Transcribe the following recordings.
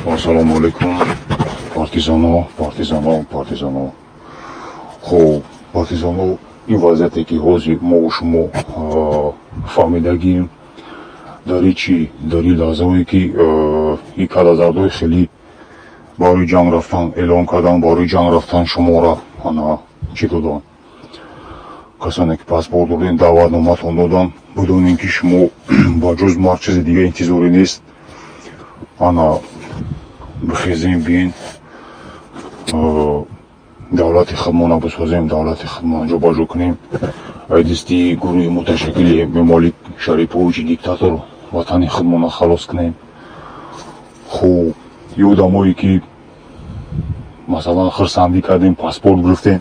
Ассалому алайкум, партизано, партизано, партизано. Хуб, партизано, ин вазъияте, ки ҳозир мо шумо фаҳмидагием, дар чӣ, дар ин лаҳзаое, ки ин калазардҳои хеле барои ҷанг рафтан эълон кардан, барои ҷанг рафтан шуморо ана чӣ додан, касоне ки паспорт додем, даъватноматон додан, бидонем, ки шумо ба ҷуз марг чизи дига интизорӣ нест. Ана бихезем, биен, давлати худмона бисозем, давлати худмона ҷобаҷо кунем, ай дасти гурӯҳи муташаккили Эмомалӣ Шариповичи диктатор ватани худмона халос кунем. Хуб, ё одамое, ки масалан хирсандӣ кардем, паспорт гирифтем,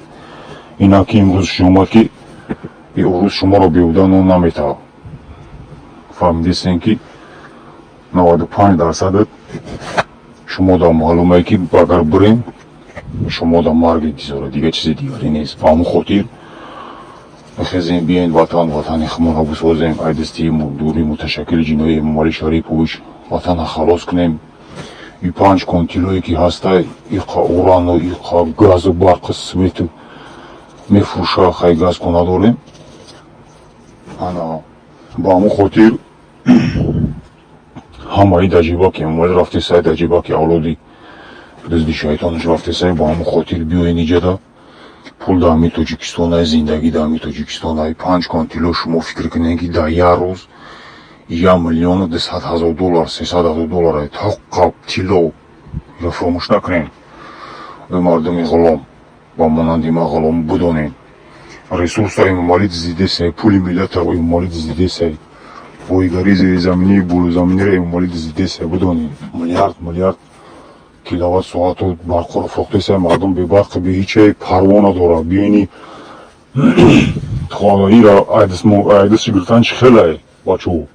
ина ки имрӯз омад, ки урус шуморо беҳуда нон наметавад. Фаҳмидистем, ки 95 дарсадат шумо да маълуме, ки агар бирем, шумо да марг интизоре, дига чизи дигаре нест. Ба ҳамон хотир бихезем, биёен, ватан, ватани худмонро бисозем, ай дасти гурӯҳи муташаккили ҷиноии Эмомалӣ Шарипович ватана халос кунем. И панҷ кон тиллое, ки ҳастай, иқа урану, иқа газу, барқу, свету мефурӯша, хай газ ко надорем. Ана ба ҳамон хотир ҳамаи даҷибаки Эмомалӣ рафтесай, даҷибаки авлоди дузди шайтонаш рафтесай. Ба ҳамон хотир биёен, иҷада пул да ҳамин Тоҷикистонай, зиндагӣ да ҳамин Тоҷикистонай. Панҷ кон тилло, шумо фикр кунед, ки дар як рӯз 1 200 000 доллар, 300 000 доллар тоқа тилло. Иро фаромӯш накунед, эй мардуми ғулом, ба монанди ман ғулом, бидонед, ресурса Эмомалӣ дуздидесай, пули миллатро Эмомалӣ дуздидесай, боигарии зеризаминии болозаминиро Эмомалӣ дуздидесай. Бидонед, миллиард миллиард киловатт соату барқро фурӯхтесай, мардум бебарқи, беҳиче парво надорад. Биёни ира айдаси гирифтан чӣ хелай, бачо,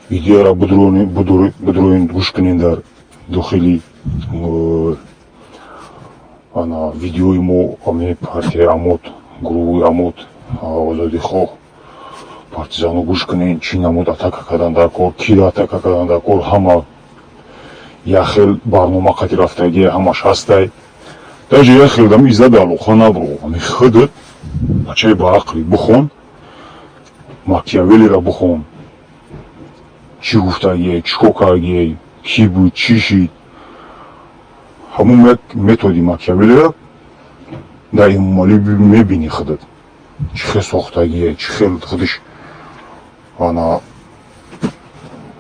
идеяра бидуроен, гӯш кунен, дар дохили ана видеои мо, ами партияи Амот, гурӯҳи Амот, озодихоҳ партизано, гӯш кунен, чӣ намуд атака кардан дар кор, киро атака кардан дар кор. Ҳама як хел барнома қати рафтагия, ҳамаш ҳастай. Даже як хел дами иззат алоқа набро, ами худат бачаи баақлӣ, бихон Макиавеллиро, бихон, чӣ гуфтагие, чӣ кор кардагие, кӣ буд, чӣ шид. Ҳамун як методи Макиавеллиро дар Эмомалӣ мебинӣ худат, чӣ хел сохтагие, чӣ хел худаш ана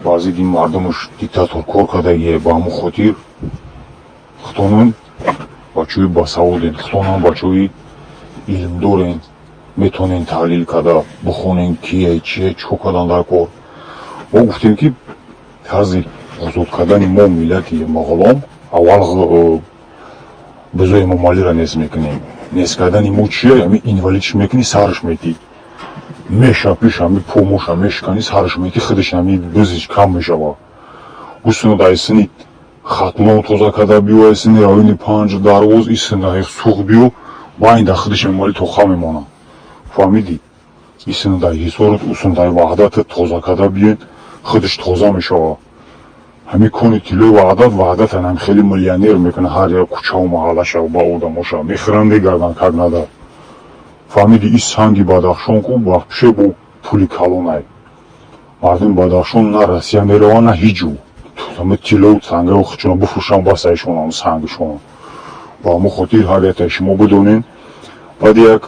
бар зидди мардумаш диктатор кор кардагие. Ба ҳамон хотир худтонон бачаҳои басаводен, худтонон бачаҳои илмдорен, метавонен таҳлил карда бихонен, кие, чие, чӣ кор кардан дар кор. Мо гуфтем, ки тарзи озод кардани мо, миллати ғулом, аввал бузои Эмомалиро нест мекунем. Нест кардани мо чие? Ами инвалидш мекунӣ, сараш метӣ, мешапиш, ами помоша мешиканӣ, сараш метӣ, худаш ами бузиш кам мешава. Гусуно дар сини Хатлон тоза карда биё, сини райони Панҷ Дарвоз, исина Суғ биё, байн дар худаш Эмомалӣ тоха мемонад. Фаҳмидӣ? Исина дар Ҳисорат, усун дар Ваҳдат тоза карда биён, худаш тоза мешава. Ҳамин кони тиллои Ваҳдат, Ваҳдатан ҳам хеле миллионер мекунад, ҳар як кӯчаву маҳаллаша ба одамоша мехӯранд, мегарданд, как надо. Фаҳмиди? И санги Бадахшон ку вообще бо пули калонай. Мардуми Бадахшон на Россия мераванд, на ҳеҷ ҷо. Ҳама тиллоу сангаю хучуна бифурӯшанд, басайшонам сангишон. Ба ҳамон хотир ҳар яктаи шумо бидонед. Баъд як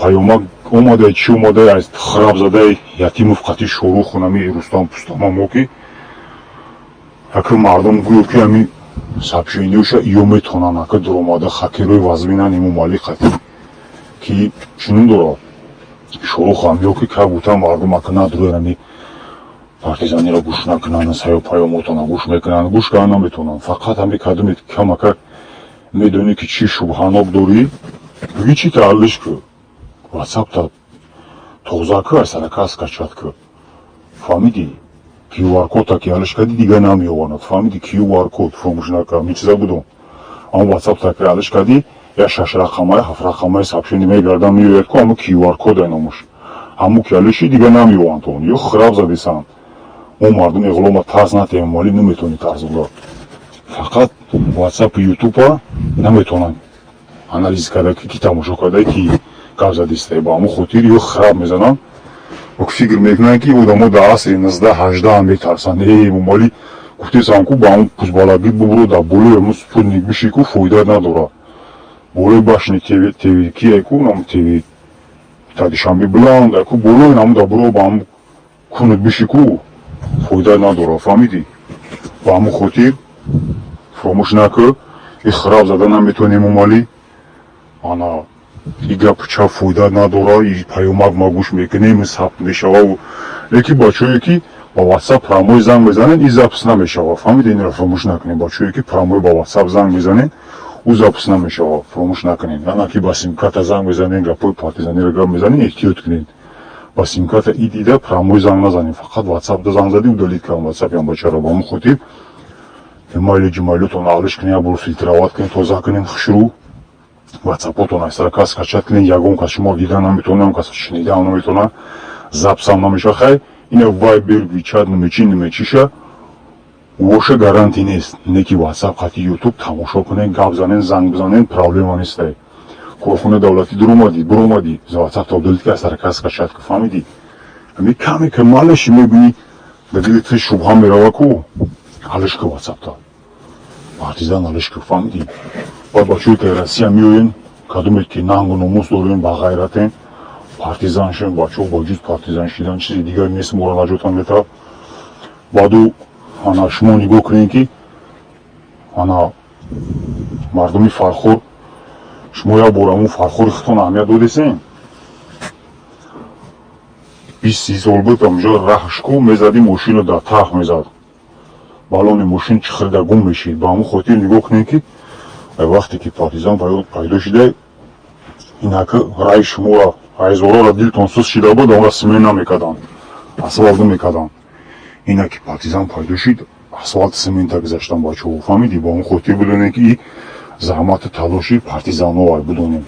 паёмак омада, чӣ омада, аз хираб задаи Ятимов қати Шорух, ами Рустам Пустамамо, ки ака мардум гӯё ки ами сообщениёша ё метавонанд ака дуромада хакерои вазминан Эмомалӣ қати, ки чунин дорад Шорух ҳам, ё ки как будто мардум ака надурӯян, ами партизаниро гӯш накунанд, саю паёмотона гӯш мекунанд, гӯш кардан наметавонанд. Фақат ҳами кадоме камакак медонӣ, ки чӣ шубҳанок дорӣ, бигӣ, чӣ таҳлилш кӯ, ватсапта тоза кӯ, сарака скачать кӯ. Фаҳмидӣ? QR код ки ҳалш кардӣ, дига намеёванад. Фаҳмидӣ? QR код фаромӯш накар, ми чиза будум. Ама ватсапта ки ҳалш кардӣ. Я шашрақамаи, ҳафтрақамаи сообщение мегарда меояд ку, ҳаму QR код ай номуш. Ҳаму ки алиши, дига намеёванд он. Ё хираб задисанд. Мо мардуми ғулома тарс натем, Эмомалӣ наметавонӣ тарсонда. Фақат WhatsApp, YouTube наметавонанд анализ карда, ки тамошо карда, ки гап задистай. Ба ҳамун хотир ё хираб мезананд. Фикр мекунанд, ки одамо дар асри 19-18 метарсанд. Э, Эмомалӣ, гуфтесам ку, ба ҳамун пузбалагӣ бубуро, дар болои ҳамун спутник биши ку, фоида надорад. Болои башни ТВ кие ку, нам ТВ та Душанбе буланд ку, болои наму дар буро ба ҳамун кунут биши ку, фоида надорад, фаҳмидӣ? Ба ҳамун хотир фуромӯш накӯ, и хираб зада наметавонӣ, Эмомалӣ. Ана и гапу чап фоида надорад, и паёмак ма гӯш мекунем, сабт мешава. Лекин бачаҳое, ки ба WhatsApp прямой занг мезанед, и запись намешава, фаҳмида? Инро фуромӯш накунед. Бачаҳое, ки прямой ба WhatsApp занг мезанед, ӯ запись намешава, фуромӯш накунед. Ана ки ба симкарта занг мезанед, гапҳои партизаниро гап мезанед, эҳтиёт кунед. Ба симкарта и дида прямой занг назанед, фақат WhatsApp занг задӣ, удалить кардам WhatsApp ям бачаро. Ба ҳамон хотир имайли ҷимайлотон алиш кунед, як бор фильтровать кунед, тоза кунед хушрӯ ватсапотон, айсарака скачать кунед. Ягон кас шуморо дида наметавонад, ягон кас шунидаам наметавонад, запись ам намешавад. Хай, ина Вайбер, Вичат, намечи намечиша воша гарантӣ нест. Не ки WhatsApp хати Ютуб тамошо кунед, гап занед, занг бизанед, проблема нестай. Корхонаи давлатӣ дуромадӣ, буромадӣ, WhatsApp удалить ки, айсарака скачать ку, фаҳмидӣ? Ами каме ка малаши мебинӣ, дар дили ту шубҳа мерава ку, алиш ку WhatsApp-та, партизан алиш ку, фаҳмидӣ? Баъд бачаҳое, ки Россия меоен, кадоме ки нангу номус дорем, ба ғайратен, партизан шен, бачаҳо. Ба ҷуз партизан шидан чизи дигар нест, моро наҷотан метавад. Баъду ана шумо нигоҳ кунед, ки ана мардуми Фархор, шумо як бор ҳамун Фархори худтон аҳамият додесен. 20-30 сол буд, ҳамҷо раҳшку мезадӣ, мошино дар тах мезад, балони мошин чихирда гум мешид. Ба ҳамун хотир нигоҳ кунед, ки вақте ки партизан пайдо шуда, инака раи шуморо айзорора дилтон сус шида буд, онра симент намекарданд, асфалт намекарданд. Ина ки партизан пайдо шид, асфалт семента гузаштан, бачаҳо, фаҳмидӣ? Ба он хотир бидонем, ки и заҳмату талоши партизанҳо бидонем.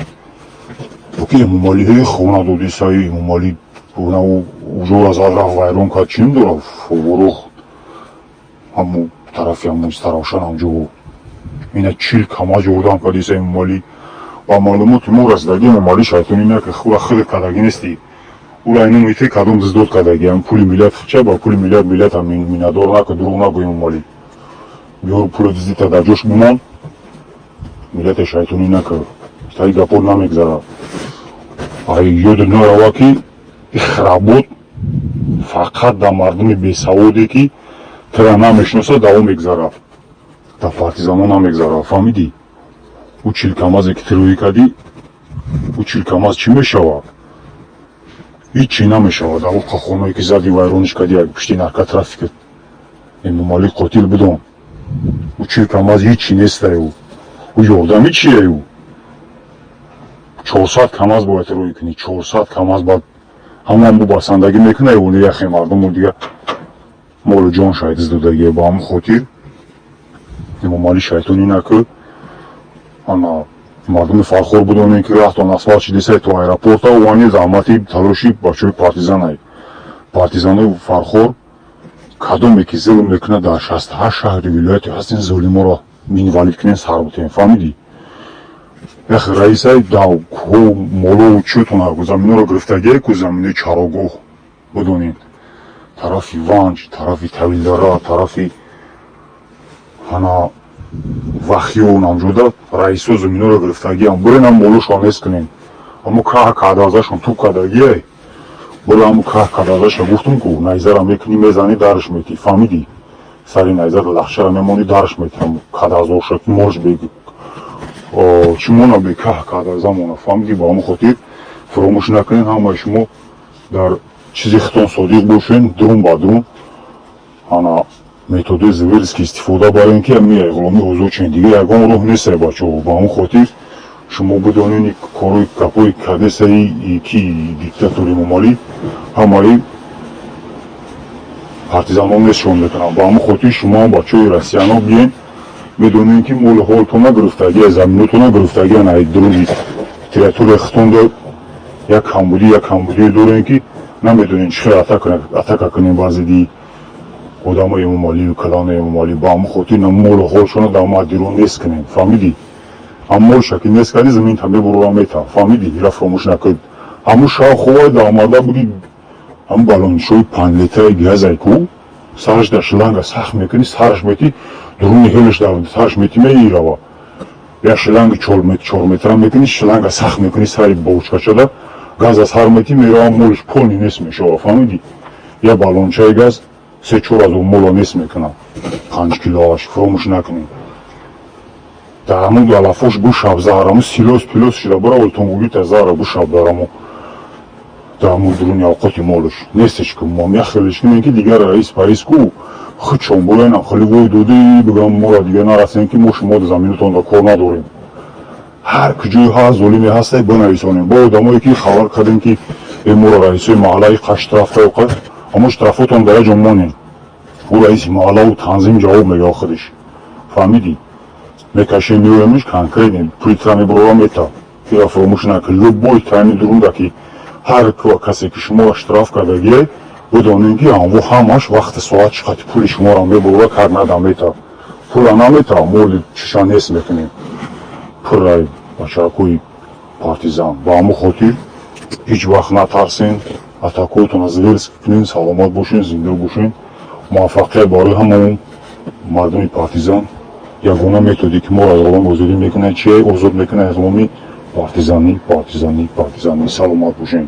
Оки Эмомалиҳои хона додисаи, Эмомалӣ ужора зад, рафт, вайрон кард. Чим дора фоворух, ҳаму тарафи ҳаму Истаравшан, ҳамҷо ина 40 КамАЗ ёрдам кардиса Эмомалӣ. Ба маълумоти мо расидаги, Эмомалӣ шайтони нака, хура худат кардаги нестӣ, ура ино мете кадом диздод кардаги. Ам пули миллат ча, ба пули миллат миллатам миннатдор нака, дурӯғ нагӯ. Эмомалӣ, биёр пули диздита дар ҷош бимон, миллате шайтонӣ нака, таи гапор намегзара. Ай ёдат нарава, ки хработ фақат дар мардуми бесаводе, ки тира намешиносад, давом мегзара, дар партизанҳо намегзара, фаҳмидӣ? Ӯ 40 КамАЗе ки тирӯӣ кардӣ, ӯ 40 КамАЗ чӣ мешавад? Ҳиччи намешавад. Ав қахоное ки зади, вайрониш кардӣ, як пушти наркотрафик, Эмомалӣ қотил, бидон, ӯ 40 КамАЗ ҳиччи нестай. Ӯ ёрдами чие? Ӯ 400 КамАЗ бояд рӯй кунӣ, 400 КамАЗ. Баъд ҳамон бу басандагӣ мекунад, ӯ яхе мардуму дига молу ҷон шайдиз додагие. Ба ҳамон хотир Эмомалӣ шайтонӣ накӯ. Ана мардуми Фархор, бидонем, ки раҳтон асфалт шидисай то аэропорта, вани заҳмати талоши бачаҳои партизанай. Партизанои Фархор, кадоме ки зулм мекунад, дар 68 шаҳри вилояти ҳастин, золиморо инвалид кунен, сар бутен, фаҳмидӣ? Ях раисай дав молову чиётона заминоро гирифтагие ку, заминои чарогоҳ, бидонед, тарафи Ванҷ, тарафи Тавилдара, тарафи ана Вахиё, намҷода раисо заминоро гирифтагиам. Буренам молошон нест кунен, аммо каҳ кадазашон тук кардагиай. Буро ҳаму каҳ кадазаша, гуфтум ку, найзара мекунӣ, мезанӣ, дарш метӣ, фаҳмидӣ? Сари найза лахшара мемонӣ, дарш метӣ. Ҳаму кадазоша молш бе чӣ мона, бе каҳ кадаза мона, фаҳмидӣ? Ба ҳамон хотир фуромӯш накунед, ҳамаи шумо дар чизи худтон содиқ бошен, дурун ба дурун ана методҳои зверски истифода барем, ки ами ғуломи озод шен. Дига ягон роҳ нестай, бачаҳо. Ба ҳамон хотир шумо бидонед, корои гапҳои кардесаи ки диктатори Эмомалӣ ҳамаи партизанон нестшон мекунанд. Ба ҳамон хотир шумо бачаҳои россияно биен. Медонем, ки моли ҳолтона гирифтагия, заминотона гирифтагия, на дуруни территория хитонда як камбудие дорем, ки намедонем чӣ хел атака кунем бар зидди одамои Эмомалию клани Эмомалӣ. Ба ҳамон хотир на молу ҳолшона дар мадирон нест кунем, фаҳмидӣ? Ҳам молша ки нест кардӣ, заминта мебурора мета, фаҳмидӣ? Ира фаромӯш накунед. Ҳамун шав ховай да омада буди, ҳамун балончои 5 литраи газай ку сараш дар шланга сахт мекунӣ, сараш мети, дуруни ҳелаш дар сараш мети, меирава. Я шланги 4 метра мекунӣ, шланга сахт мекунӣ, сари бочкачада газа сар мети, мерава, молиш полный нест мешава, фаҳмидӣ? Я балончаи газ 3-4 ҳазор моло нест мекунад, 5 килоаш. Фаромӯш накунед, дар ҳамун алафош бушаб, заҳр ҳамун силос пилос шуда бара, олтонгугита заҳра бушаб дар ҳамун, дар ҳамун дуруни авқоти молуш нестеш ку. Мо яхелеш кунем, ки дигар раис парис ку худшон боянам хеле вой доди бигам, моро дигар нарасем, ки мо шумо заминатонда кор надорем. Ҳар куҷои ҳар золиме ҳастай, бинависонем. Бо одамое ки хабар кардем, ки э моро раисои маҳаллаи қа штраф қад, аммо штрафотон дар як ҷо монем. Ӯ раиси маҳаллаву танзим ҷавоб мега худиш, фаҳмидӣ? Мекашем, меоемиш, конкретно пулитра мебурора мета. Ира фаромӯш накун, любой тайми дурунда ки ҳар касе ки шуморо штраф кардагие, бидонем, ки анво ҳамаш вақти соат чиқати пули шуморо мебурора, кар нада мета, пула намета, моли чиша нест мекунем. Пуррай бачакои партизан, ба ҳамон хотир ҳеҷ вақт натарсен, атакотона зверски кунен. Саломат бошен, зинда бошен, муваффақият барои ҳамаон. Мардуми партизан, ягона методе ки моро аз ғулом озодӣ мекунад, чие? Озод мекунад аз ғуломи партизанӣ, партизанӣ, партизанӣ. Саломат бошен.